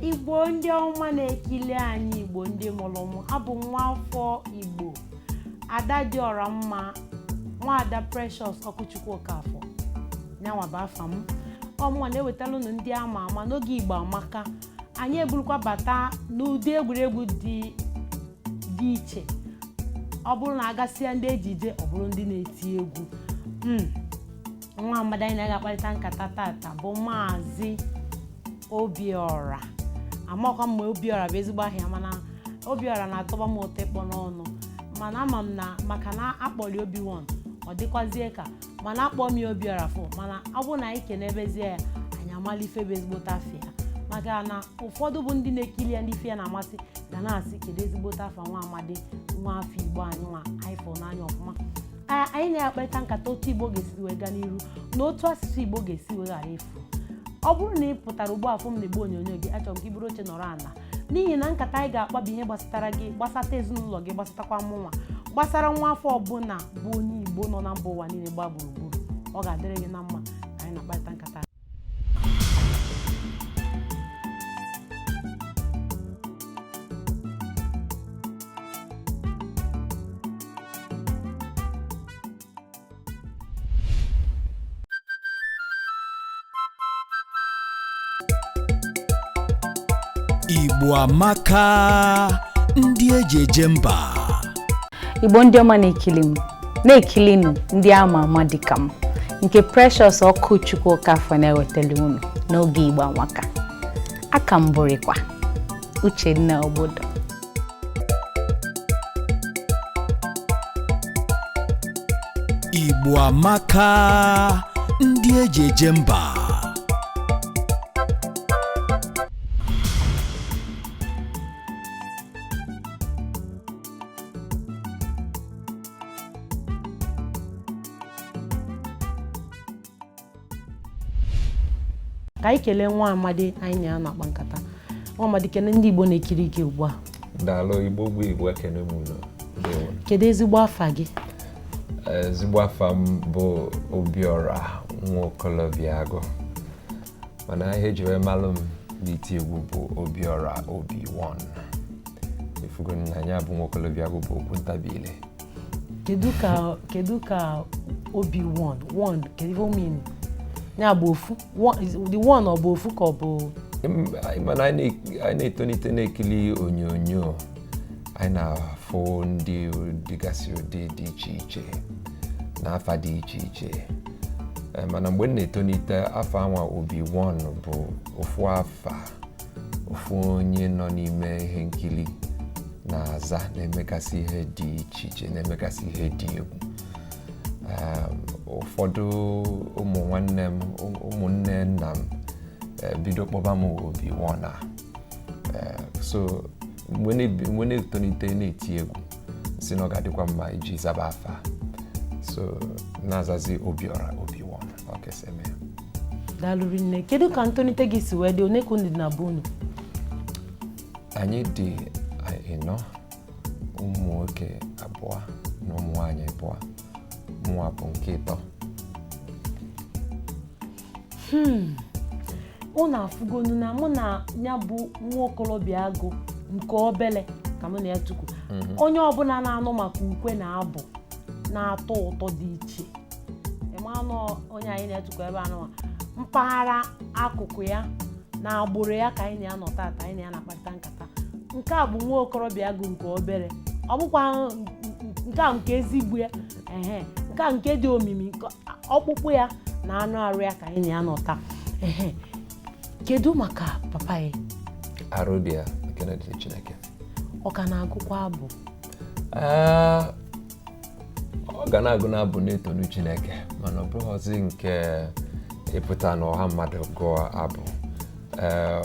Igbo ndị ọma na-ekili anyị, Igbo ndị mụrụ m, abụ nwa afọ Igbo, ada dị ọra mma, nwaada Precious Ọkụchukwu Okafọ nyanwa bụ afa m. Ọmụnwa na-ewetara unu ndị ama ama n'oge Igbo Amaka. Anyị eburukwa bata n'ụdị egwuregwu dị dị iche. Ọ bụrụ na agasịa ndị ejije, ọ bụrụ ndị na-eti egwu. Nwa amadi anyị na-aga akparịta nkata tata bụ Maazị Obiora. Amakwa m ma Obiora bụ ezigbo aha, mana Obiora na-atọba m ụtọ ịkpọ n'ọnụ. Mana ama m na maka na akpọrọ Obi-Wan, ọ dịkwazie ka mana akpọ m ya Obiora fụ. Mana ọ bụrụ na anyị kenebezie ya, anyị amala ife bụ ezigbote afa ya, maka na ụfọdụ bụ ndị na-ekili ya, ndị ife ya na-amasị, ga na-asị, kedu ezigbote afa nwa amadi, nwa afọ Igbo anyị nwa anyị fụrụ n'anya ọfụma? Anyị na-akparịta nkata otu Igbo ga-esi wee gaa n'iru na otu asụsụ Igbo ga-esi wee ghara efu. Ọ bụrụ na ị pụtara ugbu a fụ m na igbe onyonyo gị, achọrọ m ka i buru oche nọrọ ala, n'ihi na nkata anyị ga-akpa bụ ihe gbasatara gị, gbasata ezinụlọ gị, gbasatakwa mụnwa, gbasara nwa afọ ọbụla bụ onye Igbo nọ na mba ụwa niile gbaa gburugburu. Ọ ga-adịrị gị na mma ka anyị na-akparịta nkata. Igbo amaka, ndị eji eje mba. Igbo ndị ọma na-ekili m, na-ekilinu ndị ama ama dịka m, nke Precious Ọkụchukwu Okafọ na-ewetara unu n'oge Igbo Amaka. Aka m bụrịkwa Uchenna Obodo. Igbo amaka, ndị eji eje mba. Ka anyị kelee nwa amadi anyị na ya na-akpa nkata. Nwa amadi, kene ndị Igbo na-ekiri gị ugbu a. Daalụ. Igbo bụ Igbo, ekene m unu. Ndewo. Kedu ezigbo afa gị? Ezigbo afa m bụ Obiora Nwaokolobịa Agụ, mana ihe eji wee malụ m n'iti egwu bụ Obiora Obi-Wan. Ifugo na ya bụ Nwaokolobịa Agụ bụ okwu ntabile. Kedu ka Obi-Wan one, kedu ife o mean? Ya bụ ofu the one, ọ bụ ofu ka ọ bụ? Mana anyị na-etolite na-ekili onyonyo, anyị na-afụ ndị dịgasị ụdị dị iche iche na afa dị iche iche. Mana mgbe m na-etolite, afa anwa Obi-Wan bụ ofu afa ofu onye nọ n'ime ihe nkiri na-aza, na-emegasị ihe dị iche iche, na-emegasị ihe dị egwu. Ụfọdụ ụmụ nwanne m, ụmụnne nna m, bido kpọba m Obi-Wan a. So mgbe na-etolite na-eti egwu, si na ọ ga-adịkwa mma iji zaba afa, so na-azazi Obiora Obi-Wan. Ọ kesa eme ya. Daalụ rinne. Kedu ka ntolite gị si wee dị? One ka unu dị na be unu? Anyị dị ịnọ, ụmụ nwoke abụọ na ụmụ nwaanyị abụọ. Mụnwa bụ nke ịtọ. Unu afụgonu na mụ na ya bụ nwa okorobịa Agụ nke obele ka mụ na ya tukwu. Onye ọbụla na-anụ maka ukwe na abụ na-atọ ụtọ dị iche, ịmanụ onye anyị na-etukwu ebe anụwa, mpaghara akụkụ ya na agbụrụ ya ka anyị na-anọ tata, anyị na ya na-akparịta nkata. Nke a bụ nwa okorobịa Agụ nke obere. Ọ bụkwa nke a nke ezigbo ya, ehe, nke a nke dị omimi, nke ọkpụkpụ ya na anụ arụ ya ka anyị na-anọ taa. Ehe, kedu maka papa ya? Arụ dị ya, ekene dịrị Chineke. Ọ ka na-agụkwa abụ? Ee, ọ ga na-agụ na-abụ na-etonu Chineke, mana ọ bụghịzi nke ịpụta n'ọha mmadụ gụọ abụ. Ee,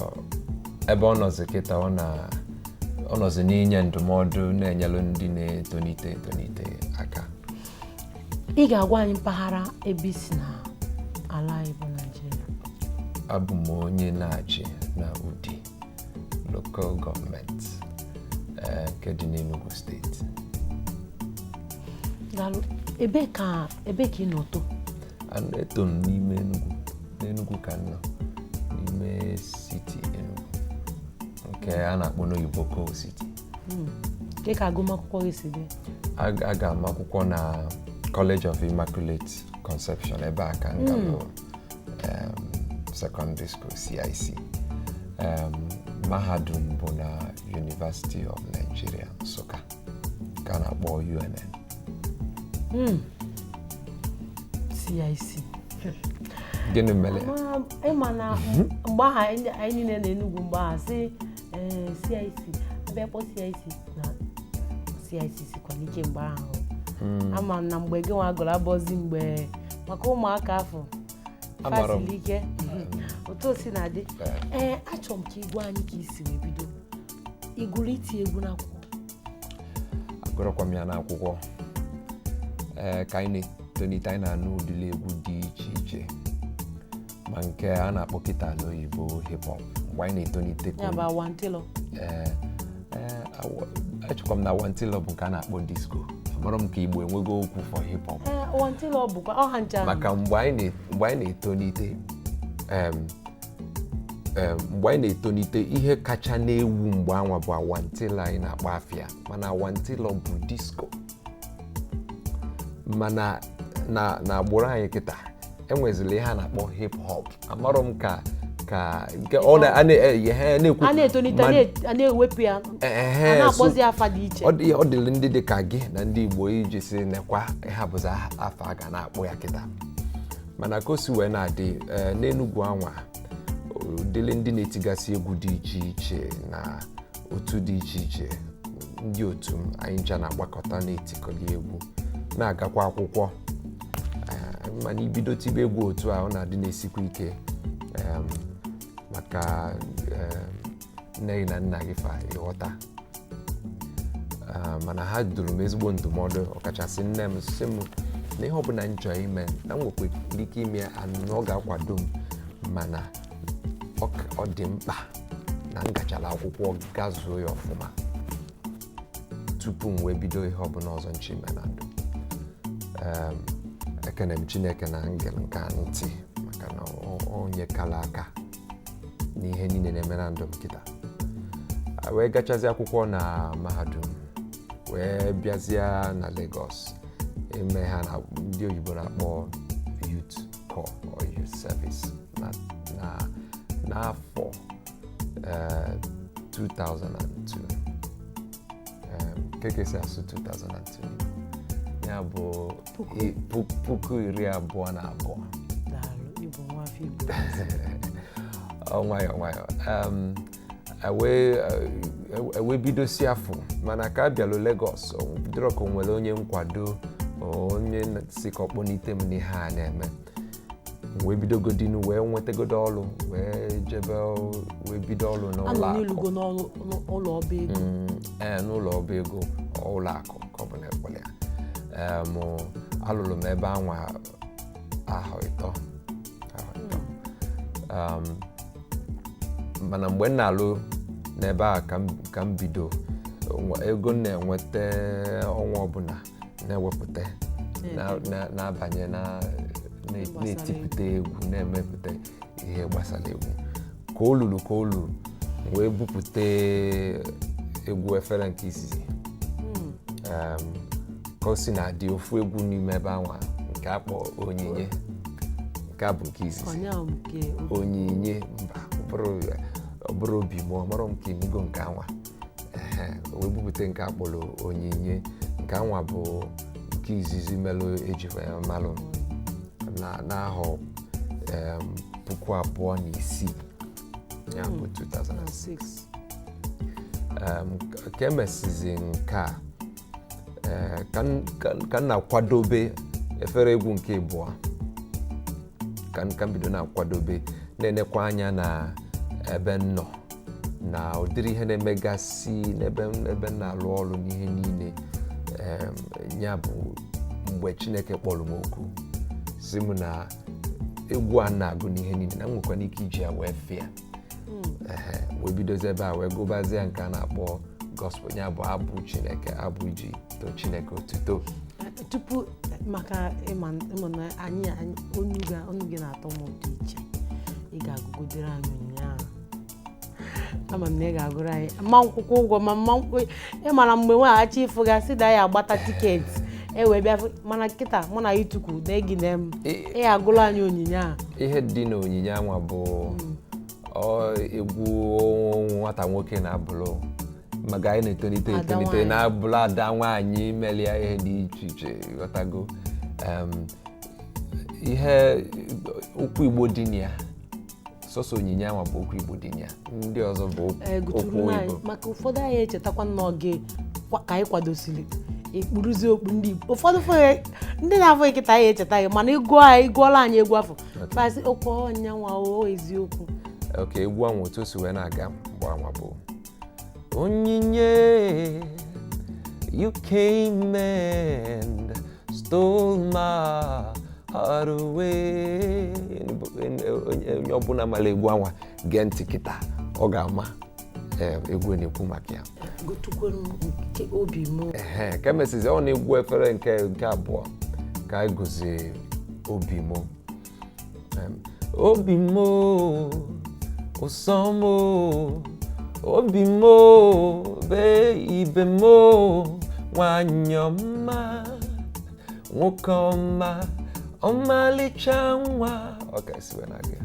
ebe ọ nọzi kịta, ọ nọzi n'inye ndụmọdụ, na-enyelu ndị na-etonite etonite aka. Ị ga-agwa anyị mpaghara ebe i si na ala anyị bụ Naijiria? Abụ m onye na-achị na Udi Local Government, nke dị n'Enugu Steeti. Daalụ. Ebe ka ị nọ too? Eto m n'ime Enugu, n'Enugu ka m nọ, n'ime city Enugu. Nke a na-akpọ n'oyibo Coal City. Dịka agụmakwụkwọ gị si dị? Aga m akwụkwọ na College of Immaculate Conception, ebe a ka m galụ secondary school, CIC. Mahadum bụ na University of Nigeria, Nsụka, ka a na-akpọ UNN. CIC. Gịnị mere? Ịma na mgbe ahụ anyị niile na Enugu mgbe ahụ sị ee, CIC abịa kpọ CIC na CIC sikwa n'ike mgbe ahụ. Ama m na mgbe gị nwa gụrụ abọzi mgbe maka ụmụaka afọ Amara m. fasili ike otu o si na-adị. Ee, achọrọ m ka ị gwa anyị ka isi wee bido ịgụrụ iti egwu n'akwụkwọ. Agụrụkwa m ya n'akwụkwọ. Ee, ka anyị na-etolite, anyị na-anụ ụdịrị egwu dị iche iche, ma nke a na-akpọ kịta n'oyibo hip hop. Mgbe anyị na-etolite Ya bụ awantịlọ. Ee, ee, echekwa m na awantịlọ bụ nke a na-akpọ disco. Amara m ka Igbo enwego okwu for hip hop. Ee, awantịlọ bụkwa ọha ncha. Maka mgbe anyị na-etolite, mgbe anyị na-etolite, ihe kacha na-ewu mgbe anwa bụ awantịlọ anyị na-akpọ afịa, mana awantịlọ bụ disco. Mana na agbụrụ anyị kịta enwezila ihe a na-akpọ hip hop. Amarọ m ka nke ọ na a na- na-ekwu A na-etolite, a na-ewepụ ya, a na-akpọzi afa dị iche. Ọ dịrị ndị dị ka gị na ndị Igbo iji si nekwa ihe bụzi afa a ga na-akpọ ya kịta. Mana ka o si wee na-adị, n'Enugwu anwa, ụdịrị ndị na-etigasị egwu dị iche iche na otu dị iche iche, ndị otu m anyị ncha na-agbakọta na-etikọli egwu, na-agakwa akwụkwọ. Mana ibido tibe egwu otu a, ọ na-adị na-esikwa ike, maka nne gị na nna gị fa ịghọta. Mana ha duru m ezigbo ndụmọdụ, ọkachasị nne m, sị m na ihe ọbụla m chọrọ ime na m nwekwara ike ime ya, na ọ ga-akwado m, mana ọ dị mkpa na m gachara akwụkwọ gazuo ya ọfụma tupu m wee bido ihe ọbụla ọzọ nche ime na ndụ. Ekene m Chineke na ngel nke a ntị, maka na o nyekala aka n'ihe niile na-eme na ndụ m kịta. Wee gachazie akwụkwọ na mahadum, wee bịazie na Lagos ime ha na ndị oyibo na-akpọ youth corps or youth service na n'afọ 2002. Nke ka esi asụ 2002, ya bụ 2022. Daalụ, ịbụ nwafọ Igbo. Ọ nwayọọ nwayọọ, ewee bidosi afọ. Mana ka a bịalụ Lagos, o bidoro ka o nwere onye nkwado, onye si ka ọ kpọnite m n'ihe a na-eme. M wee bidogodinu, wee nwetagodo ọrụ, wee jebe, wee bido ọrụ anọ n'ụlọ akụ. N'ilugo n'ụlọ ọba ego? Ee, n'ụlọ ọba ego, ụlọ akụ ka ọ bụ na ekwele ya. Alụrụ m ebe anwa ahọ 3, ahọ 3. Mana mgbe m na-alụ n'ebe a ka m bido ego m na-enweta ọnwa ọbụla na-ewepụta na-abanye Gbasara na-etipụta egwu, na-emepụta ihe gbasara egwu. Ka o luru wee bupụta egwu efere nke izizi. Ka o si na-adị, ofu egwu n'ime ebe anwa nke a kpọ Onyinye, nke a bụ nke izizi. Onye ahụ nke Onyinye, mba, ọ bụrụ obi mụọ mara m ka enugo nke anwa. Ehe, wee bupụta nke a kpọrọ Onyinye. Nke anwa bụ nke izizi melụ eji wee malụ na n'ahọ 2006, ya bụ 2006. Ka emesizi nke a, ka m na-akwadobe efere egwu nke abụọ, ka m bido na-akwadobe, na-enekwa anya na ebe m nọ na ụdịrị ihe na-emegasị n'ebe ebe m na-alụ ọrụ n'ihe niile. Ya bụ mgbe Chineke kpọrọ m oku, si m na egwu a na-agụ n'ihe niile na m nwekwana ike iji ya wee fee ya. Ehe, wee bidozie ebe a wee gụbazie nke a na-akpọ gospel, ya bụ abụ Chineke, abụ iji too Chineke otuto. Tupu, maka ịma na anyị onu gị na-atọ m ụtọ iche, ị ga-agụgodere anyị ụnyaahụ. Ama m na ị ga-agụrụ anyị mma nkwụkwọ ụgwọ ma mma nkwụ. Ị mara mgbe nweghachi ịfụ gasị da ya agbata tiketi e wee bịa mana kịta mụ na itukwu na-egine m ị ga-agụrụ anyị onyinye a. Ihe dị n'onyinye anwa bụ egwu nwata nwoke na-abụrụ maka anyị na-etolite etonite na-abụrụ ada nwaanyị melia ihe dị iche iche, ghọtago. Ihe okwu Igbo dị na ya, sọsọ onyinye anwa bụ okwu Igbo dị na ya, ndị ọzọ bụ okwu Igbo. Maka ụfọdụ anyị echetakwa nnọọ gị ka anyị kwadosiri ekpuruzi okpu ndị Igbo. Ụfọdụ ndị na-afọ nkịta anyị echeta gị, mana ịgụọ anyị gụọla anyị egwu afọ pasị okwu ọnyanwa o eziokwu. Ok, egwu anwa otu o si wee na-aga mgbe anwa bụ onyinye, you came and stole my heart away. Onye ọbụla mara egwu anwa gee ntị kịta, ọ ga-ama egwu na-ekwu maka ya. Ehe, ka emesizi ọ na-egwu efere nke abụọ ka anyị gụzie obi m. Obi m, ụsọ m, obi m, be ibe m, nwanyị ọma, nwoke ọma, ọmalịcha nwa. Ọ ka esi wee na-aga.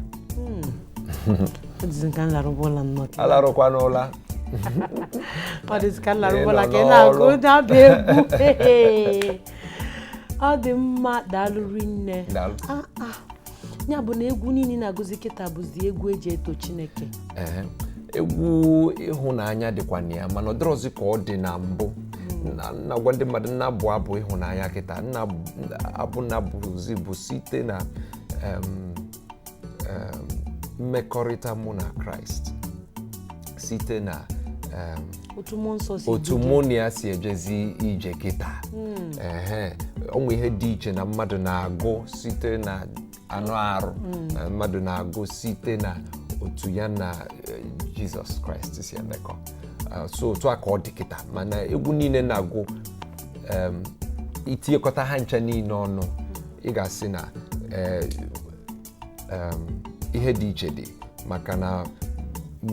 Alarụkwa n'ụla. Ọ dịzị ka nlarụbụla ka ị na-agụ na-abịa egwu. Ọ dị mma, daalụ rinne. Ya bụ na egwu niile na-agụzi kịta bụzi egwu eji eto Chineke. Egwu ịhụnanya dịkwa na ya, mana ọ dịrọzi ka ọ dị na mbụ. Na-agwa ndị mmadụ nna-abụ abụ ịhụnanya kịta, abụ na-abụzi bụ site na mmekọrịta mụ na Kraịst, site na otu mụ na ya si ejezi ije kịta. Ehe, onwe ihe dị iche na mmadụ na-agụ site na anụ arụ na mmadụ na-agụ site na otu ya na Jizọs Kraịst si emekọ. So otu a ka ọ dị kịta, mana egwu niile na-agụ itinyekọta ha ncha niile ọnụ, ị ga-asị na ihe dị iche dị, maka na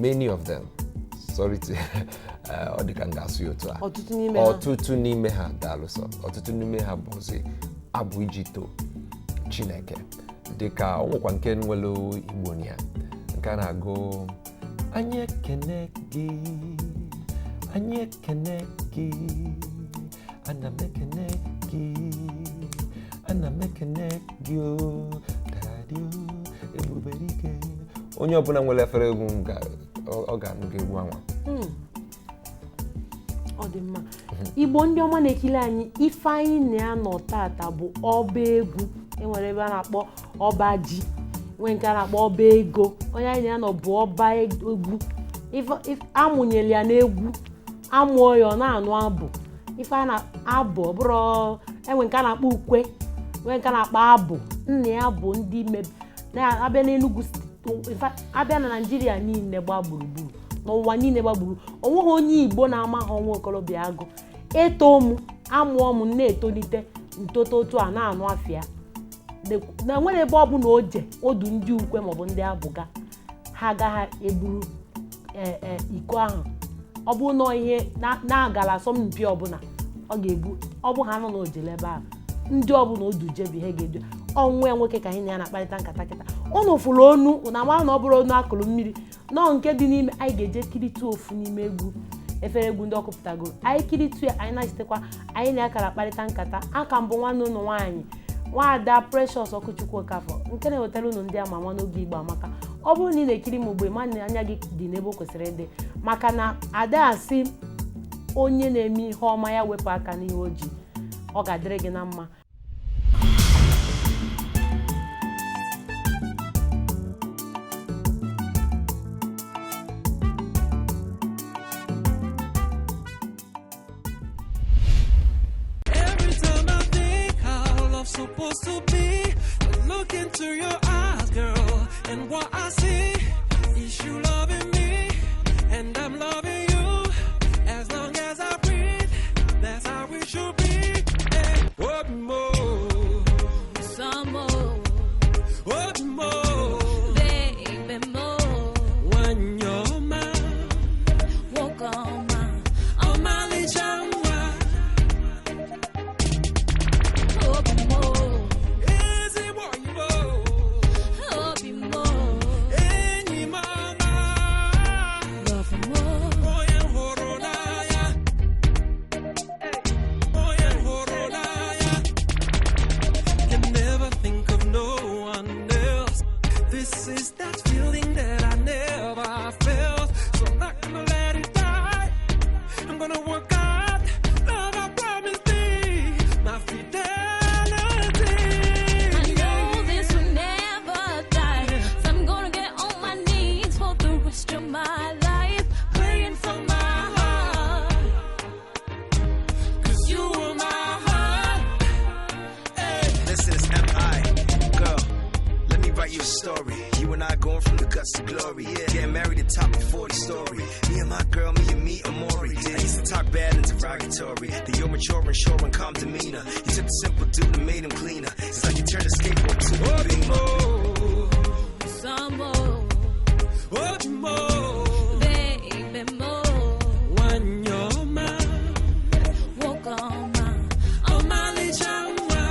many of them, sorry to ọ dị ka m ga-asụ ya otu a, ọtụtụ n'ime ha daalụsọ, ọtụtụ n'ime ha bụzi abụ iji too Chineke. Dịka ọ nwekwa nke nwere Igbo na ya, nke a na-agụ anyị ekene gị, anyị ekene gị, ana m ekene gị, ana m ekene gị o dadị o ebubere ike. Onye ọbụla nwere efere egwu ọ ga-anụ gị egwu anwa. Ọ dị mma. Igbo ndị ọma na-ekiri anyị, ife anyị na-anọ tata bụ ọba egwu. Enwere ebe a na-akpọ ọba ji, nwee nke a na-akpọ ọba ego. Onye anyị na-anọ bụ ọba egwu. Amụnyere ya n'egwu, amụọ ya ọ na-anụ abụ. Ife a na-abụ ọ bụrụ enwe nke a na-akpọ ukwe, nwee nke a na-akpọ abụ. Nna ya bụ ndị na-abịa n'Enugu, abịa na Naịjirịa niile gbaa gburugburu, n'ụwa niile gba gburu. Onweghị onye Igbo na-amaghị ọnwa okorobịa agụ. Eto m, amụọ m, na-etolite ntoto otu a na-anụ afịa na nwere ebe ọ bụ na o je odu ndị ukwe maọbụ ndị abụga, ha agaghị eburu iko ahụ. Ọ bụ nọọ ihe na-agara asọmpi ọbụla ọ ga-ebu, ọ bụ ha nọ n'ojele ebe ahụ, ndị ọbụla odu jebi ihe ga-edu. Ọnwa ya nwoke ka anyị na ya na-akparịta nkata kịta. Ụnụ fụrụ onu, ụnụ amara na ọ bụrụ onu akụrụ mmiri nọọ nke dị n'ime. Anyị ga-eje kiritu ofu n'ime egwu efere egwu ndị ọkụpụtagoro. Anyị kiritu ya, anyị na-esitekwa anyị na-akara akparịta nkata. Aka mbụ nwanne ụnụ nwaanyị, nwaada Precious Ọkụchukwu Okafọ, nke na-ewetara ụnụ ndị ama ama n'oge Igbo Amaka. Ọ bụrụ na ị na-ekiri m ugbu a, ma anya gị dị n'ebe o kwesịrị ịdị, maka na ada asị onye na-eme ihe ọma ya wepụ aka n'ihe o ji, ọ ga-adịrị gị na mma. Every time I think how love's supposed to be, I look into your eyes, girl, and what I see is you loving me, and I'm loving you. As long as I breathe, that's how we should be. Hey, what more? Some more, What more? baby, more. When you're mine, my life, praying for my heart. 'Cause you were my heart. Listen, it's M.I. Girl, let me write you a story. You and I going from the guts to glory. Getting married to top of 40 story. Me and my girl, me and me, Amori. I used to talk bad and derogatory. The you're mature and sure and calm demeanor. You took the simple dude and made him cleaner. It's like you turned a skateboard to a beamer. Some more, What more? baby, more. When you're mine, Walk on my, on my lichawa.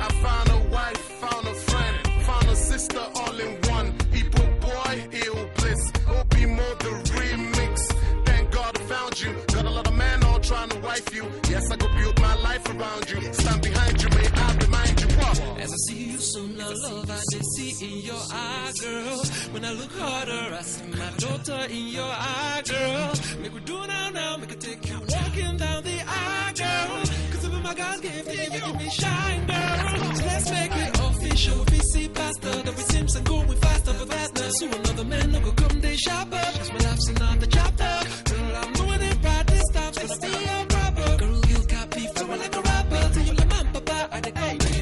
I found a wife, found a friend, found a sister all in one. Igbo boy, ill bliss. Obi Mo the remix. Thank God I found you. Got a lot of men all trying to wife you. Yes, I go build my life around you. Stand behind you, may I remind you what? As I see you soon, the love I just see in your eye, girl. When I look harder, I see my daughter in your eye, girl. Make we do now, now, make I take you walking down the aisle, girl. 'Cause even my God's gift, they making me shine, girl. So let's make it official. We see pastor, that we Simpson going faster, but faster. So another man no go come, they sharper. 'Cause my life's another chapter. Girl, I'm doing it right this time, so gonna be a rapper. Girl, you got me flowing like a rapper. Tell you like mom, papa, I did come, baby.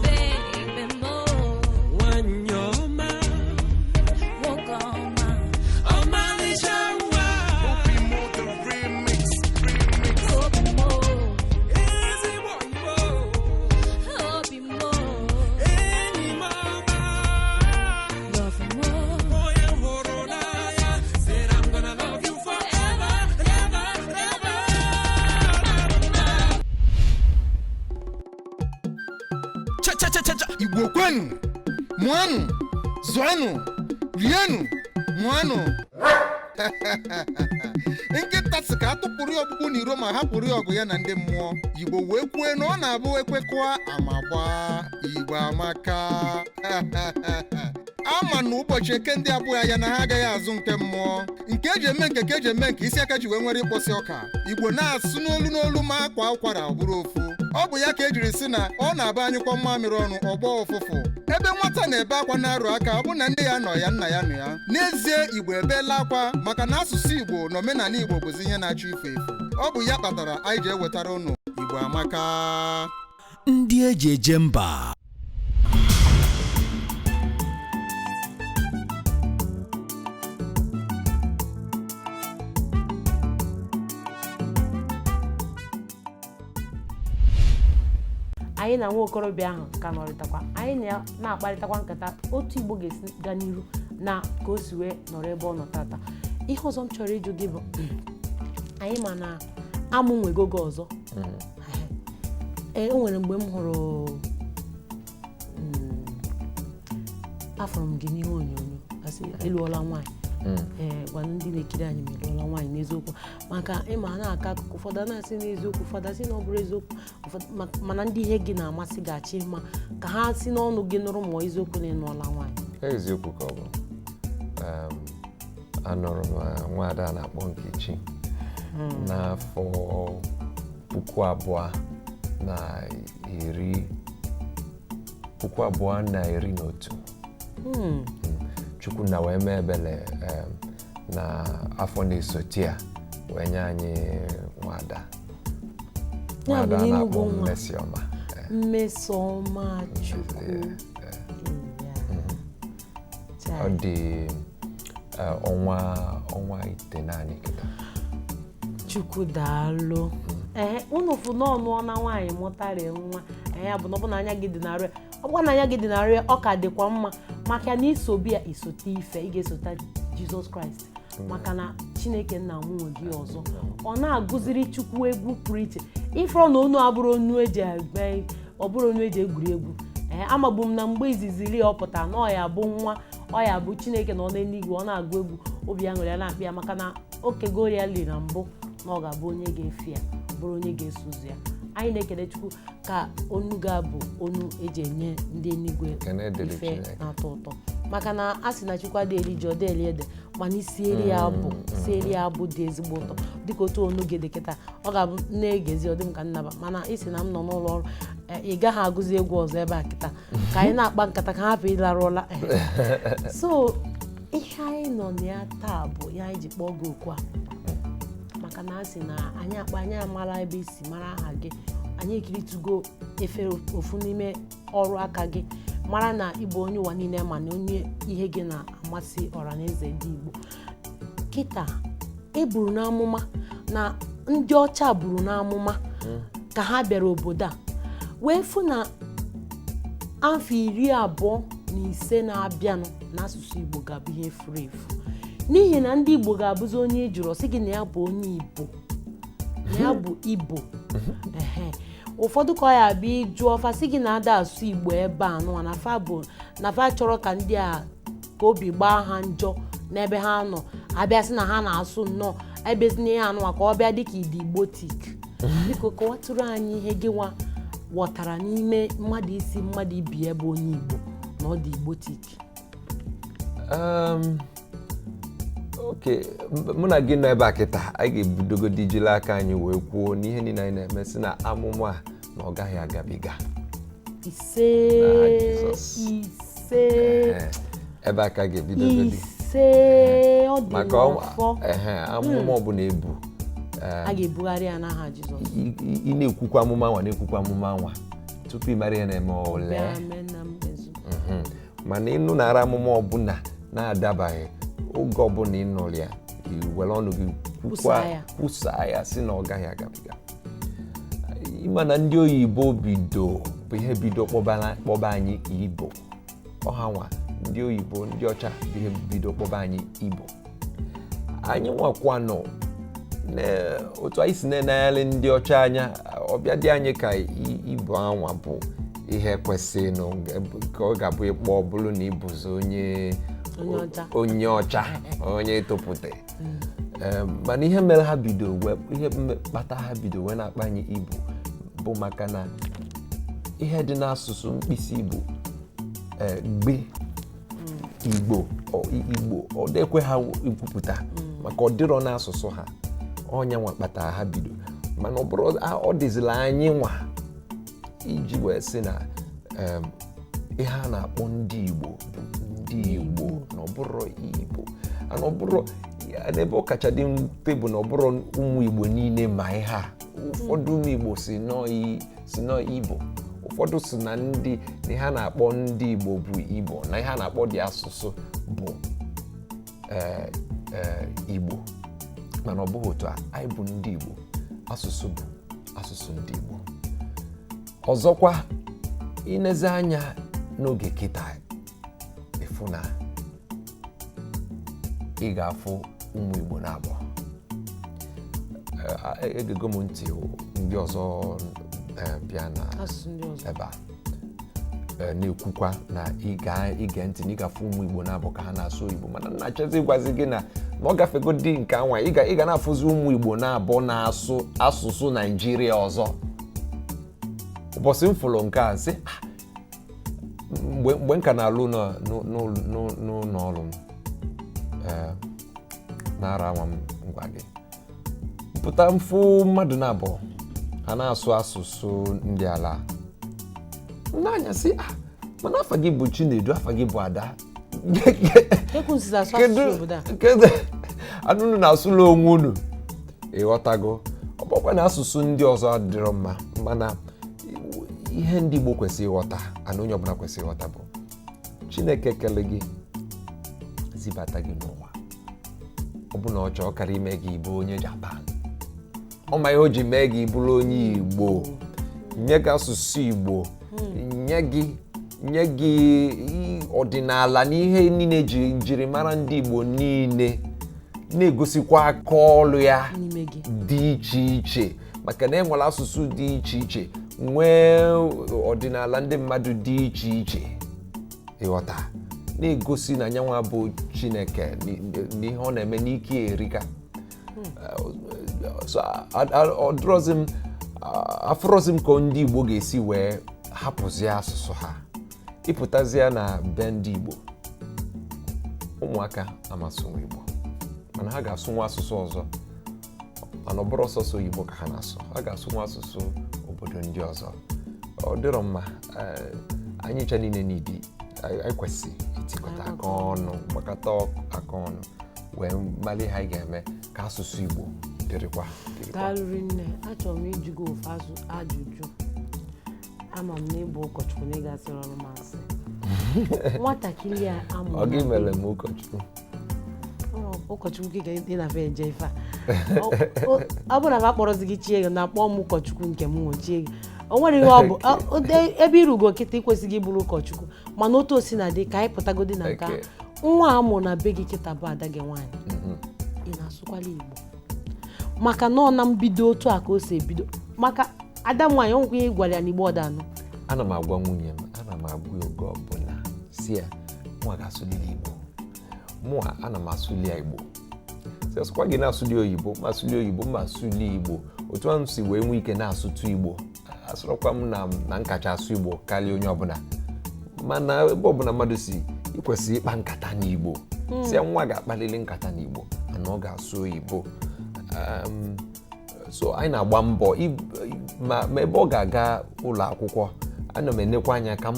baby, more. When you're mine, Walk on my, on my lichawa. Obi Mo the remix. Remix. hope more, Easy boy, hope more, any mama. love more. Boy, I'm horonaya. Said I'm gonna love you forever, and ever, and ever. Cha cha cha cha cha. Igbo kwenu, mụanụ, zụanụ, rienụ, mụanụ. Nkịta sị ka atụpụrụ ya ọkpụkpụ n'iro ma hapụrụ ya ọgụ ya na ndị mmụọ. Igbo wee kwue na ọ na-abụ ekwekọa ama gbaa. Igbo amaka. Ama na ụbọchị eke ndị abụghị ya na ha agaghị azụ nke mmụọ nke eji eme nke ka eji eme nke isi aka ji wee nwere ịkpọsị ọka. Igbo na-asụ n'olu n'olu ma akwa ụkwara ọ bụrụ ofu. Ọ bụ ya ka ejiri sị na ọ na-aba anyụkọ mmamịrị ọnụ ọgbọ ụfụfụ. Ebe nwata na-ebe akwa na-arụ aka, ọ bụ na nne ya nọ ya, nna ya nọ ya. N'ezie, Igbo ebeela akwa maka na asụsụ Igbo na omenala Igbo bụzi ihe na-achọ ife efu. Ọ bụ ya kpatara anyị ji ewetara ụnụ Igbo Amaka. Ndị eji eje mba. Anyị na nwa okorobịa ahụ ka nọrịtakwa, anyị na-akparịtakwa nkata otu Igbo ga-esi gaa n'iru na ka o si wee nọrọ ebe ọ nọ tata. Ihe ọzọ m chọrọ ịjụ gị bụ, anyị ma na amụ nwego gị ọzọ. Ee, o nwere mgbe m hụrụ afụrụ m gị n'ihe onyonyo, asị ịlụọla nwaanyị. Ee, gwa ndị na-ekiri anyị ma ịlụọla nwaanyị n'eziokwu, maka ịma a na-akọ akụkọ, ụfọdụ a na-asị n'eziokwu, ụfọdụ asị na ọ bụrụ eziokwu, ụfọdụ mana ndị ihe gị na-amasị ga-achọ ịma ka ha si n'ọnụ gị nụrụ ma eziokwu na ịnụọla nwaanyị. Eziokwu ka ọ bụ. Anụrụ m nwaada a na-akpọ Nkechi n'afọ 2010, 2011. Chukwu na wee mee ebele na afọ na-esote ya wee nye anyị nwada. Ya bụ Nwada a na na-akpọ ịnụgo nwa. Mmesiọma. Mmesoma Chukwu. Ya. Ọ dị ọnwa 9 kịta. Chukwu daalụ. Ee, unu fụ na ọnụọ na nwaanyị mụtara nwa. Ee, ya bụ na ọ bụ na anya gị dị n'arụ ya, ọ bụkwa na anya gị dị n'arụ ya, ọ ka dịkwa mma maka na isobi ya isote ife ị ga-esota Jizọs Kraịst, maka na Chineke nna m nwe gị ọzọ. Ọ na-agụziri Chukwu egwu pụrụ iche. Ifụrụ na onu abụrụ onu eji eme, ọ bụrụ onu eji egwuri egwu. Ee, amagbu m na mgbe iziziri ọ pụtara na ọ ya bụ nwa, ọ ya bụ Chineke nọ n'eluigwe, ọ na-agụ egwu obi aṅụrị ya na-akpị ya, maka na okego ya li na mbụ na ọ ga-abụ onye ga-efe ya, bụrụ onye ga-eso ụzọ ya. Anyị na-ekele Chukwu ka onu ga-abụ onu eji enye ndị eluigwe Ekene dịrị ife Chineke. na-atọ ụtọ. Maka na a sị na Chukwu adịghị eri ji, ọ dịghị eri ede, mana isieri ya bụ sieri ya bụ dị ezigbo ụtọ, dịka otu onu gị dị kịta. Ọ ga-abụ na-egezi, ọ dị m ka nnaba, mana isi na m nọ n'ụlọ ọrụ, ị gaghị agụzi egwu ọzọ ebe a kịta ka anyị na-akpa nkata ka hapụ ịlarụ ụla. So ihe anyị nọ na ya taa bụ ya anyị ji kpọọ gị okwu a, maka na a sị na anyị akpa anyị amara ebe isi mara aha gị. Anyị ekiritugo efere ofu n'ime ọrụ aka gị, mara na ịbụ onye ụwa niile ma na onye ihe gị na-amasị ọra na eze ndị Igbo. Kịta e buru n'amụma na ndị ọcha buru n'amụma ka ha bịara obodo a wee fụ na afọ 25 na-abịanụ na asụsụ Igbo ga-abụ ihe furu efu, n'ihi na ndị Igbo ga-abụzi onye ị jụrụ, ọ sị gị na ya bụ onye Igbo, na ya bụ Igbo. Ehe, ụfọdụ ka ọ ya abịa ịjụọ fa, sị gị na ada asụ Igbo ebe a nụwa, na fa bụ na fa chọrọ ka ndị a ka obi gbaa ha njọ n'ebe ha nọ, abịa sị na ha na-asụ nnọọ ebezina ihe anụwa ka ọ bịa dịka ịdị Igbotic. Biko kọwatụrụ anyị ihe gị nwa ghọtara n'ime mmadụ isi mmadụ ibi ya bụ onye Igbo na ọ dị Igbotic. Ok, mụ na gị nọ ebe a kịta, anyị ga-ebidogodi jiri aka anyị wee kwuo n'ihe niile anyị na-eme, sị na amụma a na ọ gaghị agabiga. Ise. N'aha Jizọs. Ise. Ehe, ebe a ka a ga-ebidogodi. Ise, ọ dị maka n'ọfọ. Ehe, amụma ọbụla ebu A ga-ebugharị ya n'aha Jizọs. Ị na-ekwukwa amụma nwa, na-ekwukwa amụma nwa, tupu ị mara ihe na-eme ole Bịa mee na mmezu. Mana ịnụ nara amụma ọbụla na-adabaghị, oge ọbụla ị nụrụ ya, i were ọnụ gị kwukwa. Kwusaa ya. Kwusaa ya, sị na ọ gaghị agabiga. Ịma na ndị oyibo bido bụ ihe bido kpọba anyị Igbo. Ọha nwa ndị oyibo, ndị ọcha bụ ihe bido kpọba anyị Igbo. Anyị nwakwanụ na otu anyị si na-enegharị ndị ọcha anya, ọbịa dị anyị ka Igbo anwa bụ ihe kwesịrị ka ọ ga-abụ ịkpọ bụrụ na ịbụzi onye Onye ọcha. Onye ọcha, onye topụta. Mana ihe mere ha bido wee ihe kpata ha bido wee na-akpa anyị Igbo bụ maka na ihe dị n'asụsụ mkpịsị Igbo, gbe Igbo, Igbo ọ dịkwe ha ikwupụta maka ọ dịrọ n'asụsụ ha. Ọnya nwa kpatara ha bido, mana ọ bụrụ ọ dịzila anyị nwa iji wee sị na ihe a na-akpọ ndị Igbo bụ ndị Igbo, na ọ bụrụ Igbo, ana ọ bụrụ ya. N'ebe ọ kacha dị mfe bụ na ọ bụrụ ụmụ Igbo niile ma ihe a. Ụfọdụ ụmụ Igbo si nọọ Igbo, ụfọdụ si na ndị na ihe a na-akpọ ndị Igbo bụ Igbo, na ihe a na-akpọ dị asụsụ bụ Igbo, mana ọ bụghị otu a. Anyị bụ ndị Igbo, asụsụ bụ asụsụ ndị Igbo. Ọzọkwa, inezi anya n'oge kịta, ịfụ na ị ga-afụ ụmụ Igbo na-abụ. Egego m ntị ndị ọzọ bịa na asụsụ ndị ọzọ ebe a na-ekwukwa na ị ga-ige ntị na ị ga-afụ ụmụ Igbo na-abụ ka ha na-asụ Igbo, mana nna achọzi ịgwazi gị na ọ gafego dị nke anwa. Ị ga na-afụzi ụmụ Igbo na-abụ na-asụ asụsụ Naijiria ọzọ. Ụbọchị m fụrụ nke a, sị, "Ah, mgbe m ka na-alụ n'ụlọ ọrụ m, na-ara nwa m ngwa gị pụta mfụ mmadụ na-abụ ha na-asụ asụsụ ndị ala n'anya, sị, "Ah, mana afa gị bụ Chinedu, afa gị bụ Ada." Ekwusizi asụ asụsụ obodo a. Kedu anụnụ na-asụla onwe unu? Ịghọtago? Ọ bụkwa na asụsụ ndị ọzọ adịrọ mma, mana ihe ndị Igbo kwesịrị ịghọta, ana onye ọbụla kwesịrị ịghọta, bụ Chineke kele gị, zibata gị n'ụwa. Ọ bụ na ọ chọọ karịa ime gị ịbụ onye Japan, ọ ma ihe o ji mee gị bụrụ onye Igbo, nye gị asụsụ Igbo, nye gị ọdịnala na ihe niile ji njirimara ndị Igbo niile, na-egosikwa aka ọrụ ya n'ime gị dị iche iche, maka na e nwere asụsụ dị iche iche, nwee ọdịnala ndị mmadụ dị iche iche. Ịghọta? Na-egosi na nyanwa bụ Chineke n'ihe ọ na-eme n'ike erika. So ọ dịrọzi m afụrọzi m ka ndị Igbo ga-esi wee hapụzie asụsụ ha. Ịpụtazie na be ndị Igbo. Ụmụaka amasụnwu Igbo, mana ha ga-asụnwu asụsụ ọzọ, mana ọ bụrụ ọsọsọ oyibo ka ha na-asụ, ha ga-asụnwu asụsụ obodo ndị ọzọ. Ọ dịrọ mma. Anyị ncha niile n'idi anyị kwesị itikọta aka ọnụ, gbakọta aka ọnụ wee mara ihe anyị ga-eme ka asụsụ Igbo dịrịkwa dịrịkwa. Daalụ rinne. Achọrọ m ịjụ gị ofu ajụjụ. Ama m na ịbụ ụkọchukwu na ị gasịrị ọrụ m asị nwatakịrị a amụrụ Ọ gị na be mere m ụkọchukwu. Ọ, ụkọchukwu gị ga-ị na-afe eje ife a. Ọ bụrụ na fa kpọrọzi gị chie gị na kpọọ m ụkọchukwu nke m nwochie gị, o nwere ihe ọ bụ ebe irugo kịta ikwesịghị ịbụrụ ụkọchukwu, mana otu o si na dị ka anyị pụtagodi na nke a. Nwa a mụrụ na be gị kịta bụ ada gị nwaanyị, ị na-asụkwala Igbo? Maka na ọ na mbido otu a ka o si ebido, maka ada m nwaanyị, ọ nwekwa ihe ị gwara ya n'Igbo ọ danụ. Ana m agwa nwunye m, ana m agwa ya oge ọbụla si ya nwa ga-asụlili Igbo, mụa ana m asụli ya Igbo, si asụkwa gị na-asụli oyibo, ma asụli oyibo ma asụli Igbo. Otu ahụ m si wee nwee ike na-asụtụ Igbo, asụrọkwa m na nkacha asụ Igbo karịa onye ọbụla, mana ebe ọbụla mmadụ si ị kwesịrị ịkpa nkata n'Igbo, si ya nwa ga-akpalili nkata n'Igbo mana ọ ga-asụ oyibo. So anyị na-agba mbọ ma ebe ọ ga-aga ụlọ akwụkwọ, ana m enekwa anya ka m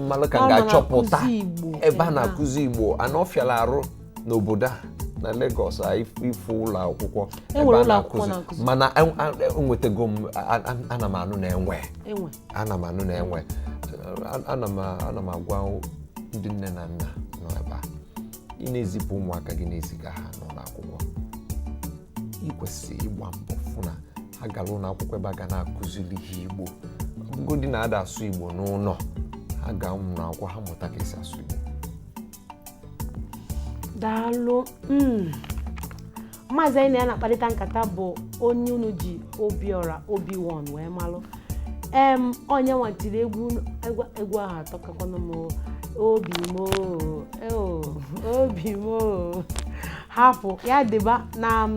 malụ ka m Ọ ga-achọpụta na-akụzi Igbo ebe a ebe a. na-akụzi Igbo. Ana ọ fịara arụ n'obodo a na Lagos a ịfụ ụlọ akwụkwọ E ebe nwere a ụlọ akwụkwọ na-akụzi, na-akụzi. mana enwetago m ana m anụ na enwe Enwe. Ana m anụ na enwe. Ana m agwa ndị nne na nna nọ ebe a, ị na-ezipụ ụmụaka gị na-eziga ha n'ụlọ akwụkwọ, ị kwesịrị ịgba mbọ fụ na ha gara ụlọ akwụkwọ ebe a ga na-akụziri ha Igbo. Ọ bụgodị na ada asụ Igbo n'ụlọ, ha gaa ụlọ akwụkwọ ha mụta ka esi asụ Igbo. Daalụ. Maazị anyị na ya na-akparịta nkata bụ onye unu ji Obiora Obi-Wan wee malụ. Onye nwa tiri egwu egwu ahụ atọkakwanụ m obi m obi m hapụ ya dịba na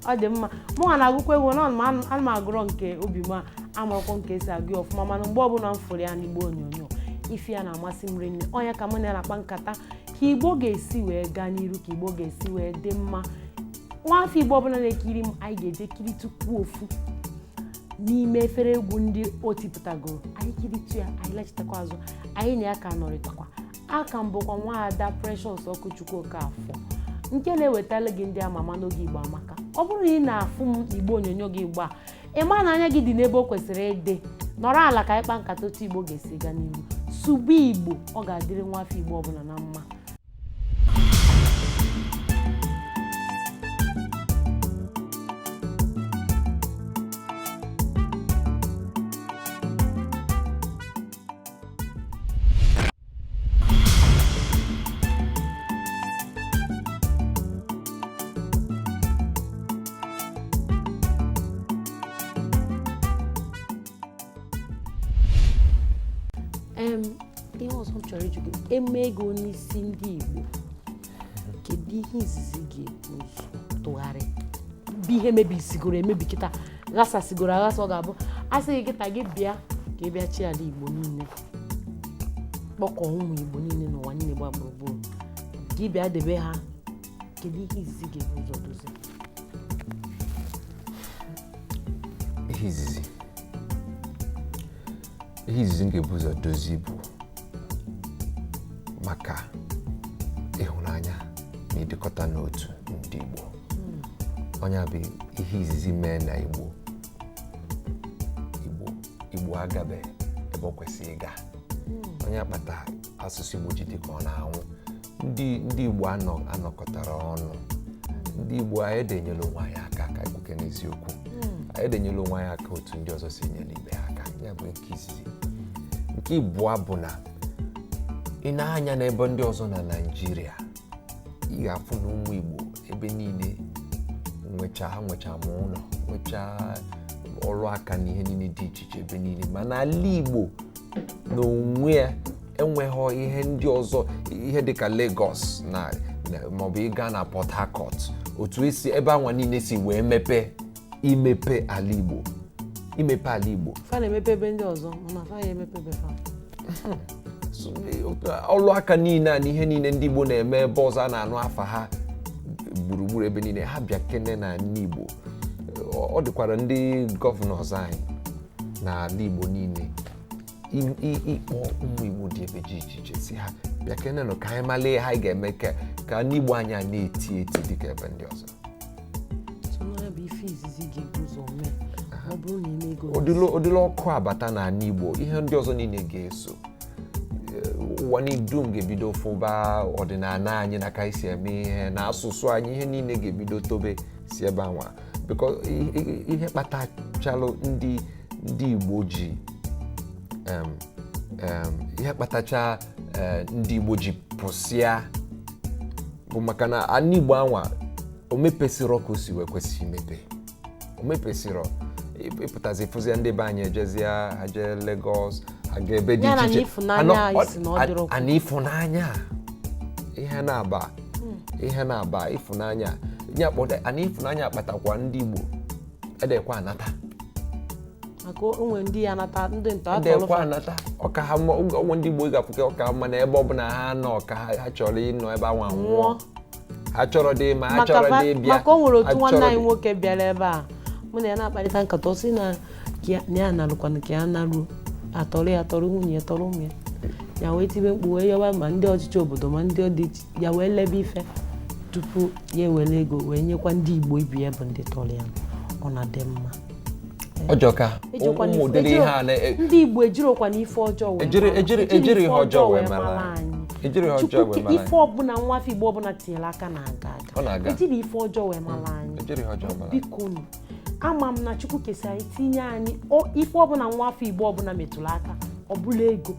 ọ dị mma. Mụnwa na-agụkwa egwu na ana m agụrọ nke obi m a, amarakwa nke esi agụ ya ọfụma, mana mgbe ọbụla m fụrụ ya n'igbo onyonyo ife ya na-amasị m rinne. Onye ka mụ na ya na-akpa nkata ka Igbo ga-esi wee gaa n'iru, ka Igbo ga-esi wee dị mma. Nwafọ Igbo ọbụla na-ekiri m, anyị ga-eje kiri tupu ofu n'ime efere egwu ndị o tipụtagoro, anyị kiritu ya, anyị lachitakwa azụ, anyị na ya ka nọrịtakwa. Aka m bụkwa nwaada Precious Ọkụchukwu Okafọ nke na-ewetara gị ndị ama ama n'oge Igbo Amaka. Ọ bụrụ na ị na-afụ m igbo onyonyo gị ugbu a, ị ma na anya gị dị n'ebe o kwesịrị ịdị. Nọrọ ala ka anyị kpaa nkata otu Igbo ga-esi gaa n'ihu. Sụba Igbo, ọ ga-adịrị nwafọ Igbo ọbụla na mma. Ihe ọzọ m chọrọ ịjụ gị, eme ego n'isi ndị Igbo, kedu ihe izizi ga-ebu ụzọ tụgharị bụ ihe mebisigoro emebi kịta, ghasasigoro aghasa, ọ ga-abụ a sị gị kịta gị bịa ka ị bịa chi ala Igbo niile, kpọkọọ ụmụ Igbo niile n'ụwa niile gba gburugburu, gị bịa debe ha, kedu ihe izizi ga-ebu ụzọ dozie? Ihe izizi m ga-ebu ụzọ dozie bụ maka ịhụnanya na ịdịkọta n'otu ndị Igbo. Onye bụ ihe izizi mee na Igbo agabe ebe ọ kwesịrị ịga. Onye akpata asụsụ Igbo ji dị ka ọ na-anwụ. Ndị Igbo anọkọtara ọnụ. Ndị Igbo anyị edenyela onwe anyị aka, ka anyị kwuke n'eziokwu. Anyị edenyela onwe anyị aka otu ndị ọzọ si enyere ibe ha aka. Ya bụ nke izizi. Nke ịbụọ bụ na ị na-anya n'ebe ndị ọzọ na Naịjirịa, ị ga-afụ na ụmụ Igbo ebe niile ha nwechaa ma ụlọ, nwechaa ọrụ aka na ihe niile dị iche iche ebe niile, mana ala Igbo n'onwe ya enweghị ihe ndị ọzọ, ihe dịka Lagos na maọbụ ịga na Port Harcourt, otu esi ebe anwa niile si wee mepe imepe ala Igbo, imepe ala Igbo. Fa na-emepe ebe ndị ọzọ, mana fa ya emepe ebe fa. Ọlụ aka niile a na ihe niile ndị Igbo na-eme ebe ọzọ a na-anụ afa ha gburugburu ebe niile, ha bịa kene na ala Igbo. Ọ dịkwara ndị governors anyị n'ala Igbo niile ịkpọ ụmụ Igbo dị ebe dị iche iche, si ha bịa kenenụ ka anyị malee ihe anyị ga-eme ka ndị Igbo anyị a na-eti eti dịka ebe ndị ọzọ. So na ya bụ ife izizi ga-ebu ụzọ mee ma ọ bụrụ na ime ego. Ụdịrị ọkụ abata n'ala Igbo, ihe ndị ọzọ niile ga-eso. Ụwa niile dum ga-ebido fụba ọdịnala anyị na ka anyị si eme ihe na asụsụ anyị. Ihe niile ga-ebido tobe si ebe anwa, because ihe kpatachalụ ndị Igbo ji ihe kpatacha ndị Igbo ji pụsịa bụ maka na ala Igbo anwa o mepesịrọ ka o si wee kwesị imepe. O mepesịrọ. Ịpụtazi, fụzia ndị be anyị ejezie, ha jee Lagos, ha ga ebe dị Ya na iche iche. ịfụnanya anyị si na ọ dịrọkwa. Ana ịfụnanya ihe na-aba, ihe na-aba ịfụnanya ya kpọta ana ịfụnanya kpatakwa ndị Igbo edekwa anata. Maka o nwere ndị ya nata, ndị ntọ edekwa atọlụfa. Anata ọka ha mma. Onwe ndị Igbo ga-afụke ọka mma na ebe ọbụla ha nọ, ka ha chọrọ ịnọ ebe anwa nwụọ. Nwụọ. Ha chọrọ dị ma ha Maka chọrọ dị bịa. Maka o nwere Ha otu nwanne chọrọ anyị dị- nwoke bịara ebe a, mụ na ya na-akparịta nkata, ọ sị na na ya narụkwanụ ka ya naruo, atọrọ ya, tọrọ nwunye ya, tọrọ ụmụ ya. Ya wee tibe mkpu wee yọwa ma ndị ọchịchị obodo ma ndị dị iche, ya wee lebe ife tupu ya ewere ego wee nyekwa ndị Igbo ibi ya bụ ndị tọrọ ya. Ọ na-adị mma. Ọjọka. Ejikwana ụmụ ụdịrị ihe a ndị Igbo ejirokwa n'ife ọjọọ wee ejiri ejiri ihe ọjọọ wee mara anyị. Ejiri ihe ọjọọ Chukwu wee mara ife ọbụla nwa afọ Igbo ọbụla tinyere aka na-aga Ọ aga. na-aga. Ejiri ife ọjọọ wee mara anyị. Ejiri ihe ọjọọ mara anyị. Biko nụ, ama m na Chukwu kesi anyị tinye anyị ife ọbụla nwa afọ Igbo ọbụla metụrụ aka, ọ bụla ego.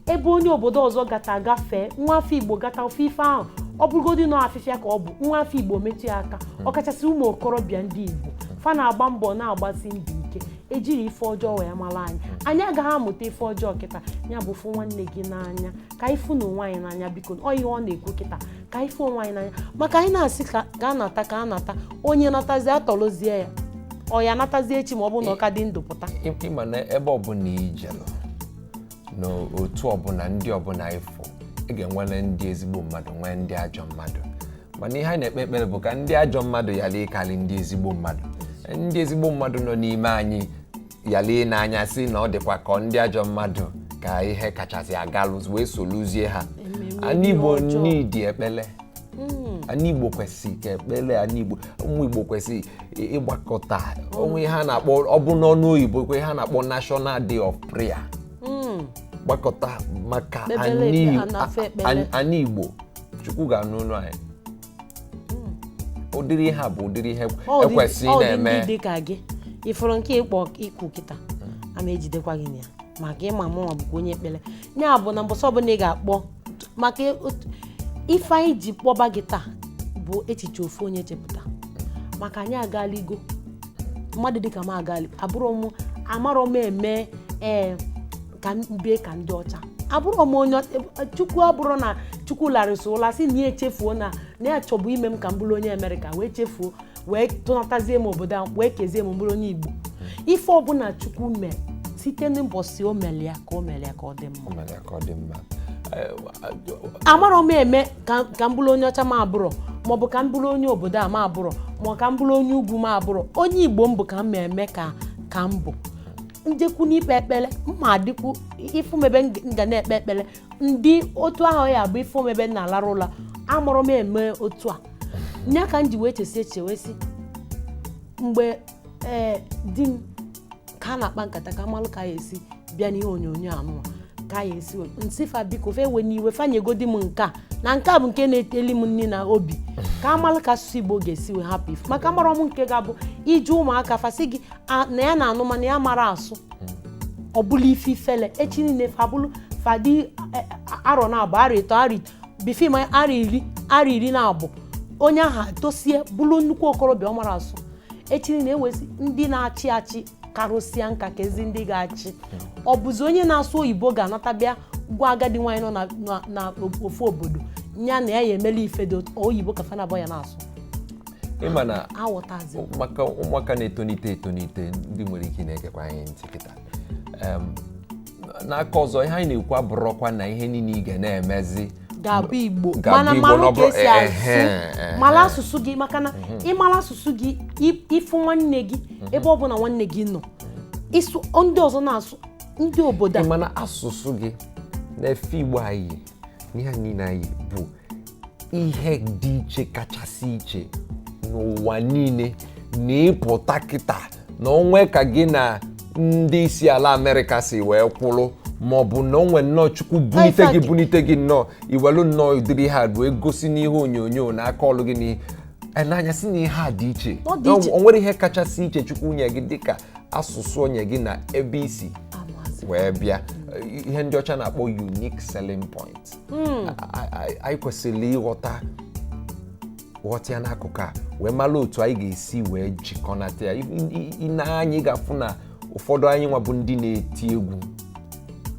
Ebe onye obodo ọzọ gata agafee, nwa afọ Igbo gata ofe ife ahụ, ọ bụrụgodị nọ afịfịa ka ọ bụ, nwa afọ Igbo metụ ya aka. Ọkachasị ụmụ okorobịa ndị Igbo, fa na-agba mbọ na-agbasi mbọ ike. Ejiri ife ọjọọ wee mara anyị, anyị agaghị amụta ife ọjọọ kịta. Ya bụ, fụ nwanne gị n'anya ka anyị fụ na onwe anyị n'anya. Biko, ọ ihe ọ na-ekwu kịta, ka anyị fụ onwe anyị n'anya, maka anyị na-asị ka a nata, ka a nata, onye natazie atọrọzie ya, ọ ya natazie echi ma ọ bụrụ na ọ ka dị ndụ pụta. Ịma na ebe ọbụla ijelụ, n'otu ọbụla, ndị ọbụla ịfụ, ị ga-enwere ndị ezigbo mmadụ, nwee ndị ajọ mmadụ. Mana ihe anyị na-ekpe ekpere bụ ka ndị ajọ mmadụ yala ịkarị ndị ezigbo mmadụ. Ndị ezigbo mmadụ nọ n'ime anyị yala ịna-anya sị na ọ dịkwa ka ndị ajọ mmadụ ka ihe kachasị agalụ wee soluzie ha. Ememe Anyị Igbo ihe ọjọọ. n'idi ekpele. Anyị Igbo kwesịrị ka ekpere anyị Igbo, ụmụ Igbo kwesịrị ịgbakọta onwe ihe a na-akpọ, ọ bụ n'ọnụ oyibo kwe, ihe a na-akpọ National Day of Prayer, gbakọta maka Kpebele anyị ekpe- anafe ekpele. anyị Igbo. Chukwu ga-anụ olu anyị. Ụdịrị ihe a bụ ụdịrị ihe ekwesị Ọ dị na-eme. ndị dị ka gị ifuru nke ịkpọ ikwu kịta ama ejidekwa gị na ya, maka ịma mụnwa bụkwa onye ekpere. Ya bụ na mbọsị ọbụla ị ga-akpọ maka ife anyị ji kpọba gị taa bụ echiche ofu onye chepụta, maka anyị agaligo mmadụ dịka m agali abụrụ m amarọ m eme ee ka m bie ka ndị ọcha. Abụrọ m onye Chukwu abụrụ na Chukwu larịsị ụla sị na ya echefuo na ya chọbụ ime m ka m bụrụ onye Amerịka, wee chefuo wee tụnatazie m obodo ahụ, wee kezie m bụrụ onye Igbo. Ife ọbụla Chukwu mee site n'ụbọchị o mere ya ka o mere ya ka ọ dị mma. O mere ya ka ọ dị mma. Amarọ m eme ka m bụrụ onye ọcha ma abụrọ, maọbụ ka m bụrụ onye obodo a ma abụrọ, ma ka m bụrụ onye ugwu ma abụrọ. Onye Igbo m bụ ka m eme ka m bụ njekwu n'ikpe ekpere mma adịkwu ifumebe m ga na-ekpe ekpere ndị otu ahụ ya bụ ifumebe m na-alarụ ụla. Amụrụ m eme otu a nya ka m ji wee chesi echiche wee sị mgbe ee di m ka a na-akpa nkata ka amalụ ka ya esi bịa n'ihe onyonyo anụwa, ka ya esi nsị fa, biko fa ewe n'iwe, fanyegodi m nke a na nke a bụ nke na-eteli m nri na obi, ka amalụ ka asụsụ Igbo ga-esi wee hapụ ifu, maka amara m nke ga-abụ iji ụmụaka fasị gị na ya na-anụ mana ya mara asụ. Ọ bụla ife ifele echi niile fabụlụ fadị arọ na abụ, arọ ịtọ, arọ bifim, arọ 10, arọ 12, onye ahụ tosie bụrụ nnukwu okorobịa, ọ mara asụ. Echi niile ewezi ndị na-achị achị karụsịa nka ka ezi ndị ga-achị, ọ bụzi onye na-asụ oyibo ga-anata bịa gwa agadi nwaanyị nọ na ofu obodo ya na ya emela ife dị oyibo ka fana ya na-asụ. Ịma na aghọtazi maka ụmụaka na-etonite etonite, ndị nwere ike na-egekwa anyị ntị kịta, N'aka ọzọ, ihe anyị na-ekwu abụrọkwa na ihe niile ị ga na-emezi ga-abụ Igbo, ga-abụ mana Igbo malụ na ọ ka esi asụ, ehe. mara asụsụ gị, maka na ịmara asụsụ gị, ịfụ nwanne gị ebe ọ bụla nwanne gị nọ, ịsụ ndị ọzọ na-asụ ndị obodo a. Ị mana asụsụ gị na-efe Igbo anyị n'ihe niile anyị bụ ihe dị iche kachasị iche n'ụwa niile. Na ịpụta kịta na onwe ka gị na ndị isi ala Amerịka si wee kwụrụ, maọbụ na onwe nnọọ Chukwu bunite gị, bunite gị nnọọ, iwelu nnọọ ụdịrị ha wee gosi n'ihe onyonyo na aka ọlụ gị n'anya si na ihe a dị iche. Ọ dị iche. O nwere ihe kachasị iche Chukwu nye gị dịka asụsụ onye gị na ebe isi wee bịa, ihe ndị ọcha na-akpọ unique selling point. Anyị kwesịrị ịghọta ghọta ya n'akụkụ a wee mara otu anyị ga-esi wee jikọnata ya. I na-anya, ị ga-afụ na ụfọdụ anyị nwa bụ ndị na-eti egwu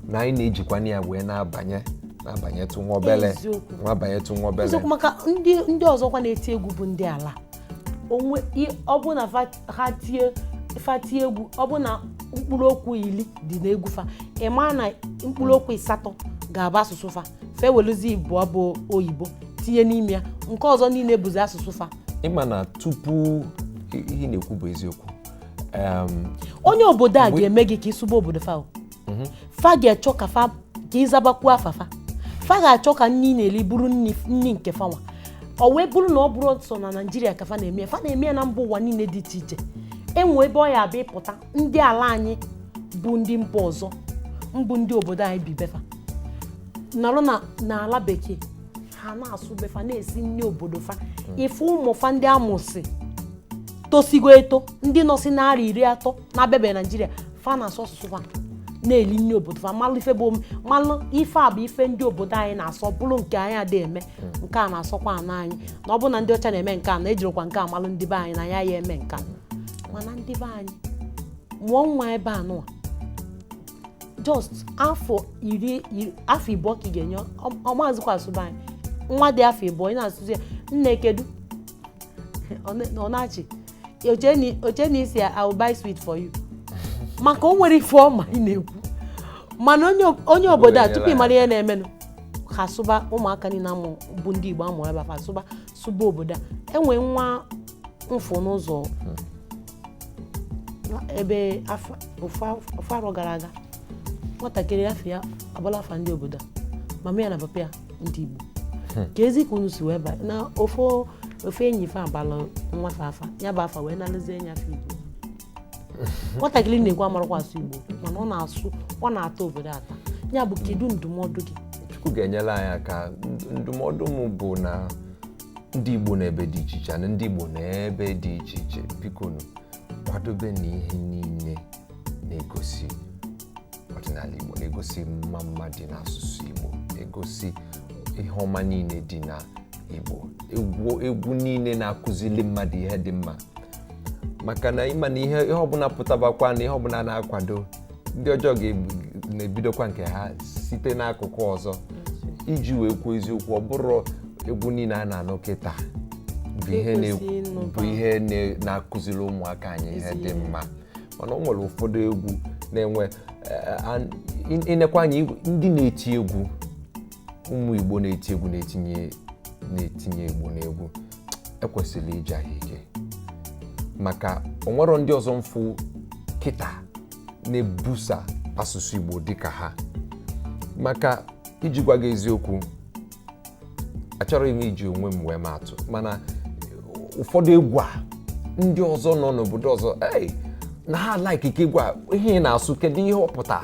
na anyị na-ejikwana ya wee na-abanye na-abanyetụ nwa obele, Eziokwu. nwa abanyetụ nwa obele. Eziokwu, maka ndị ọzọkwa na-eti egwu bụ ndị ala onwe ọ bụ na ha tie, fa tie egwu, ọ bụ na mkpụrụ okwu 10 dị n'egwu fa, ị maa na mkpụrụ okwu 8 ga-abụ asụsụ fa, fa eweluzi ịbụọ bụ oyibo tinye n'ime ya, nke ọzọ niile bụzi asụsụ fa. Ịma na tupu ihe ị na-ekwu bụ eziokwu. Onye obodo a ga-eme gị ka ịsụba obodo fa o. Fa ga-achọ ka fa ka ịzabakwuo afa fa, fa ga-achọ ka nni na-eri bụrụ nni nke fa nwa. Ọ wee bụrụ na ọ bụrụ sọ na Naịjirịa ka fa na-eme ya, fa na-eme ya na mba ụwa niile dị iche iche. Enwe ebe ọ ya abịa ịpụta, ndị ala anyị bụ ndị mba ọzọ mbụ ndị obodo anyị bi befa nọrọ na n'ala bekee, ha na-asụ befa, na-esi nri obodo fa. Ife ụmụ fa ndị amụsị tosigo eto, ndị nọsị narị 30 na-abịabeghị Naijiria, fa na-asụ asụsụ fa, na-eli nri obodo fa, malụ ife bụ malụ ife a bụ ife ndị obodo anyị na-asọ, bụrụ nke anyị adịghị eme nke a na-asọkwa ana anyị, na ọ bụ na ndị ọcha na-eme nke a, na ejirikwa nke a malụ ndị be anyị na ya ya eme nke a. Mana ndị be anyị mụọ nwa ebe a nụwa, just afọ 10, afọ 20 ka ị ga-enye ọmazikwa asụba anyị. Nwa dị afọ 20, ị na-asụzi ya nne kedu, ọ na-achị oche na isi ya, I will buy sweet for you, maka o nwere ife ọma ị na-ekwu. Mana onye obodo a, tupu ị mara ihe na-emenụ, ha sụba ụmụaka niile amụ bụ ndị Igbo amụrụ ebe a, fa sụba sụba obodo a. Enwe nwa mfụ n'ụzọ ebe ofu arọ gara aga, nwatakịrị afọ ya agbala afa ndị obodo a, mama ya na papa ya ndị Igbo. Ka ezi ka unu si wee ba na ofe enyi fa abalị nwa fa afa ya bụ afa wee nalụzie enyi afọ Igbo. Nwatakịrị na-ekwu amarakwa asụ Igbo, mana ọ na-asụ, ọ na-ata obodo ata. Ya bụ, kedu ndụmọdụ gị? Chukwu ga-enyere anyị aka. Ndụmọdụ m bụ na ndị Igbo n'ebe dị iche iche na ndị Igbo n'ebe dị iche iche, bikonu kwadobe na ihe niile na-egosi ọdịnala Igbo, na-egosi mma mma dị n'asụsụ Igbo, na-egosi ihe ọma niile dị na Igbo, egwu niile na-akụzili mmadụ ihe dị mma, maka na ịma na ihe ọbụla pụtabakwa na ihe ọbụla na-akwado ndị ọjọọ na-ebidokwa nke ha site n'akụkụ ọzọ. Iji wee kwuo eziokwu, ọ bụrụ egwu niile a na-anụ kịta bụ ihe bụ ihe na-akụziri ụmụaka anyị ihe dị mma, mana o nwere ụfọdụ egwu na-enwe ịnekwa anyị ndị na-eti egwu, ụmụ Igbo na-eti egwu na-etinye Igbo n'egwu, ekwesịrị iji ahụ ike, maka onwero ndị ọzọ mfụ kịta na-ebusa asụsụ Igbo dịka ha. Maka iji gwa gị eziokwu, achọrọ m iji onwe m wee ma atụ, mana ụfọdụ egwu a ndị ọzọ nọ n'obodo ọzọ na ha like ka egwu a ihe ị na-asụ, kedu ihe ọ pụta?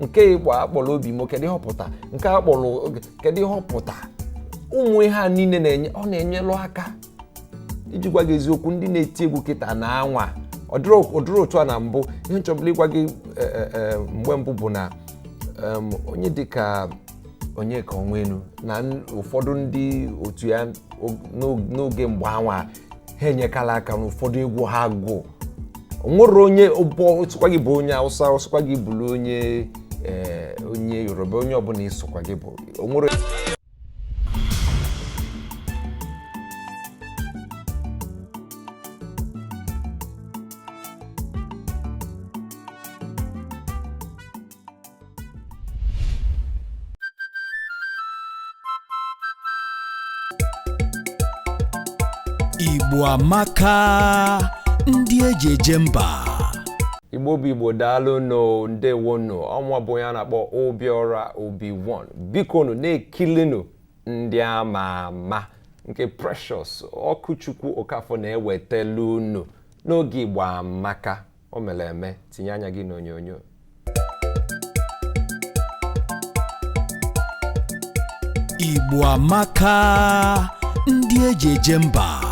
Nke Igbo akpọrọ obi m, kedu ihe ọ pụta? Nke akpọrọ kedu ihe ọ pụta? Ụmụ ihe a niile na-enye, ọ na-enyelụ aka. Iji gwa gị eziokwu, ndị na-eti egwu kịta na-anwa ọ dịrị otu a na mbụ. Ihe nchọbụla ịgwa gị mgbe mbụ bụ na onye dịka Onyeka Onwenu na ụfọdụ ndị otu ya n'oge mgbe anwa ha enyekala aka n'ụfọdụ egwu ha gụ. Onwere onye sokwa gị bụ onye Hausa, osokwa gị bụrụ onye onye Yoruba, onye ọbụla ịsokwa gị bụ onwere. Igbo amaka, ndị eji eje mba. Igbo bụ Igbo, daalụ nụ, ndewonụ. Ọ mụwa bụ onye a na-akpọ Obiora Obi-One. Biko nụ, na-ekilinu ndị ama ama nke Precious Ọkụchukwu Okafọ na-ewetelu unu n'oge Igbo Amaka. O mere eme, tinye anya gị n'onyonyo. Igbo amaka, ndị eji eje mba.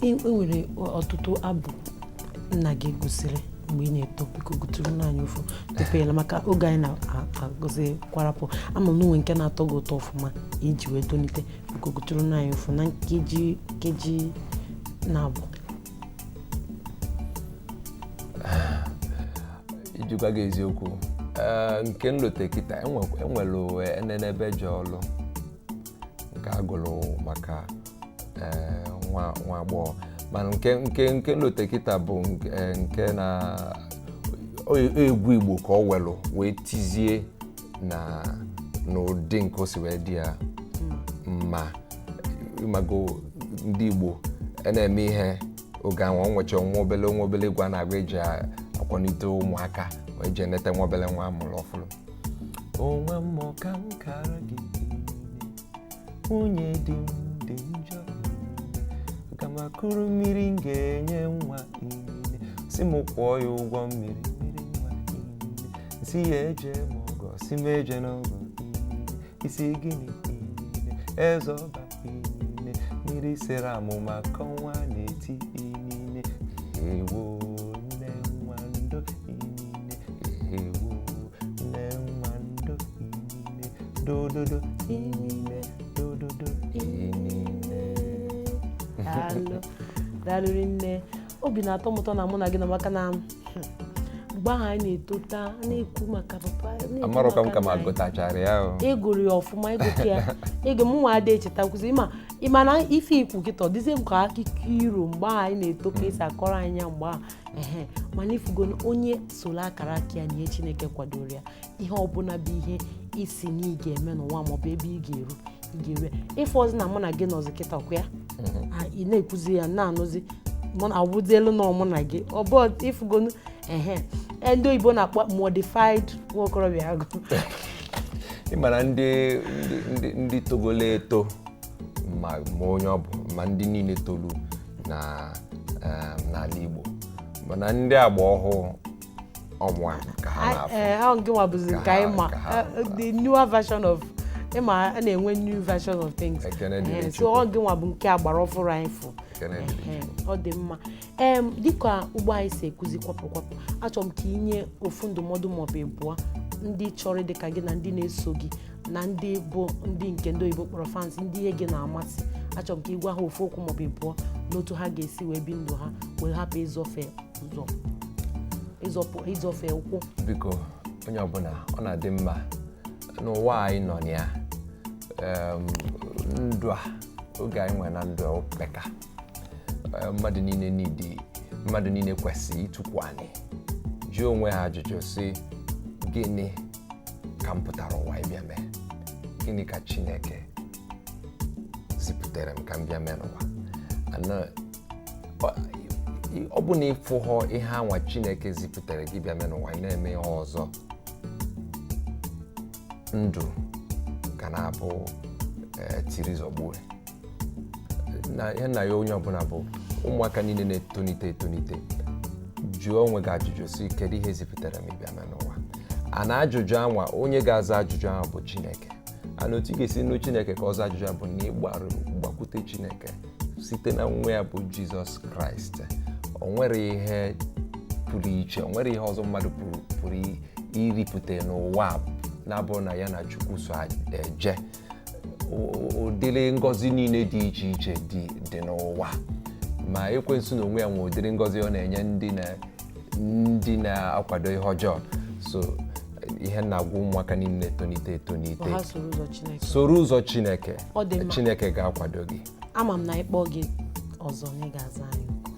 E nwere ọtụtụ abụ nna gị gụsịrị mgbe ị na-eto. Biko gụtụrụ anyị ofu tupu ịla, maka oge anyị na-agụzi kwarapụ. Ama m na onwe nke na-atọ gị ụtọ ọfụma iji wee tonite. Biko gụtụrụ anyị ofu na nkeji 2. Iji gwa gị eziokwu, nke nlote kịta, enwelu enenebe ji ọlụ nke agụrụ maka nwa nwa agbọghọ, mana nke nlote kịta bụ nke na egwu Igbo ka ọ welụ wee tizie na n'ụdị nke o si wee dị ya mma. Ịmago ndị Igbo na-eme ihe oge ahụ, ọ nwecha nwa obele egwu a na-agụ eji akwalite ụmụaka, eji enete nwa obele nwa amụrụ ọfụrụ. Onwe mmụọ ka m kara gị, nwunye di m dị njọ, aga m akụrụ mmiri m ga-enye nwa inine, si m kwụọ ya ụgwọ mmiri mmiri nwa inine, si ya eje m ọgọ, si m eje n'ọgọ inine, isi gịnị inine, eze ọba inine, mmiri sere amụma ka ọnwa na-eti inine, ewo nne nwa ndo inine, ewo nne nwa ndo inine, dododo inine, dododo inine. Daalụ, daalụ rinne. Obi na-atọ m ụtọ na mụ na gị nọ, maka na mgbe ahụ anyị na-etota, a na-ekwu maka papa, na-ekwu Amarọkwa m maka ka ma nna anyị. gụtachara ya o. Ịgụrụ ya ọfụma, ịgụta ya ego mụ nwa ada echetakwụzi. Ịma na ife ikwu kịta ọ dịzie m ka akụkọ iro mgbe ahụ anyị na-eto ka esi akọrọ anyị ya mgbe ahụ. Ehe, mana ifugo na onye soro akara aka ya na ihe Chineke kwadoro ya, ihe ọbụla bụ ihe isi na ị ga-eme n'ụwa maọbụ ebe ị ga-eru, ị ga-eru ya. Ife ọzọ na mụ na gị nọzi kịta ọkwa ya. Ị na-ekwuzi ya na-anụzi mụ na ọbụzielu na mụ na gị ọ bụ ifugonu. Ehe, ndị oyibo na-akpọ modified nwa okorobịa agụ. Ị mara ndị togolo eto, ma onye ọ bụ, ma ndị niile tolu na n'ala Igbo, mana ndị agba ọhụụ ọmụa ka ha na-afụ. Ee, ahụ nke nwa bụzi Ka nke anyị ma ka the newer version of, ịma a na-enwe new version of things. Ekene dịrị So Chukwu. ọ gị nwa bụ nke agbara ọfụrụ anyị fụ. Ekene dịrị Chukwu. Ọ dị mma. Dịka ugbo anyị si ekuzi kwapụ kwapụ, achọrọ m ka inye ofu ndụmọdụ maọbụ ịbụọ ndị chọrọ ịdị ka gị na ndị na-eso gị na ndị bụ ndị nke ndị oyibo kpọrọ fans, ndị ihe gị na-amasị. Achọrọ m ka ị gwa ha ofu okwu maọbụ ịbụọ n'otu ha ga-esi wee bi ndụ ha wee hapụ ịzọfe ụzọ, ịzọpụ ịzọfe ụkwụ. Biko, onye ọbụla, ọ na-adị mma n'ụwa anyị nọ na ya, ndụ a oge anyị nwere na ndụ a opeka. Mmadụ niile n'idi, mmadụ niile kwesịrị ịtụkwu anyị jụọ onwe ha ajụjụ sị, gịnị ka m pụtara ụwa ịbịa mee? Gịnị ka Chineke zipụtere m ka m bịa mee n'ụwa? Ọ bụ na ịfụghọ ihe anwa Chineke zipụtere gị bịa mee n'ụwa, ị na-eme ihe ọzọ, ndụ ga na-abụ tiri zọgbue. Na ihe nna ya, onye ọbụla bụ ụmụaka niile na-etonite etonite, jụọ onwe gị ajụjụ si, kedu ihe zipụtara m ịbịa mee n'ụwa a? Na ajụjụ anwa, onye ga-aza ajụjụ ahụ bụ Chineke. Ana otu ị ga-esi nụ Chineke ka ọ zaa ajụjụ ahụ bụ na ịgbarụ gbakwute Chineke site na nwa ya bụ Jizọs Kraịst. O nwere ihe pụrụ iche, o nwere ihe ọzọ mmadụ pụrụ iripụta n'ụwa a na-abụ na ya na Chukwu so eje. Ụdịrị ngọzi niile dị iche iche dị n'ụwa, ma ekwensu na onwe ya nwe ụdịrị ngọzi ọ na-enye ndị na-akwado ihe ọjọọ. So ihe m na-agwa ụmụaka niile na-etonite etonite, ha soro ụzọ Chineke. Soro ụzọ Chineke. Ọ dị mma. Chineke ga-akwado gị. Ama m na ịkpọ gị. Ọzọ na ị ga-aza anyị oku.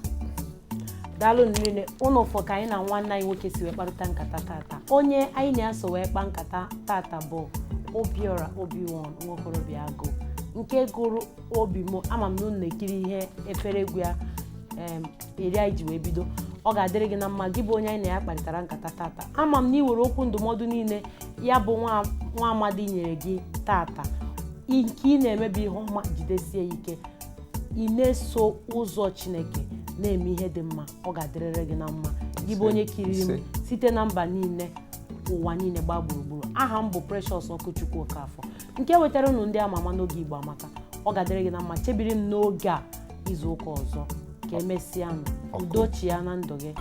Daalụ niile ụnụ fọ ka anyị na nwanne anyị nwoke si wee kparịta nkata tata. Onye anyị na-eso wee kpa nkata tata bụ Obiora Obiwon, nwokorobịa agụ nke gụrụ Obi M. Ama m na unu na-ekiri ihe efere egwu ya eri anyị ji wee bido. Ọ ga-adịrị gị na mma, gị bụ onye anyị na ya kparịtara nkata tata. Ama m na ị were okwu ndụmọdụ niile ya bụ nwa nwa amadi nyere gị tata. Nke ị na-emebi ihe ọma, jidesie ya ike. Ị na-eso ụzọ Chineke, na-eme ihe dị mma, ọ ga-adịrịrị gị na mma, gị bụ onye kiriri m Ise. site na mba niile, ụwa niile gbaa gburugburu. Aha m bụ Precious Ọkụchukwu Okafọ, nke wetara unu ndị ama ama n'oge Igbo Amaka. Ọ ga-adịrị gị na mma. Chebiri m n'oge a izu ụka ọzọ. Ka emesịa nụ. Udochi ya na ndụ gị.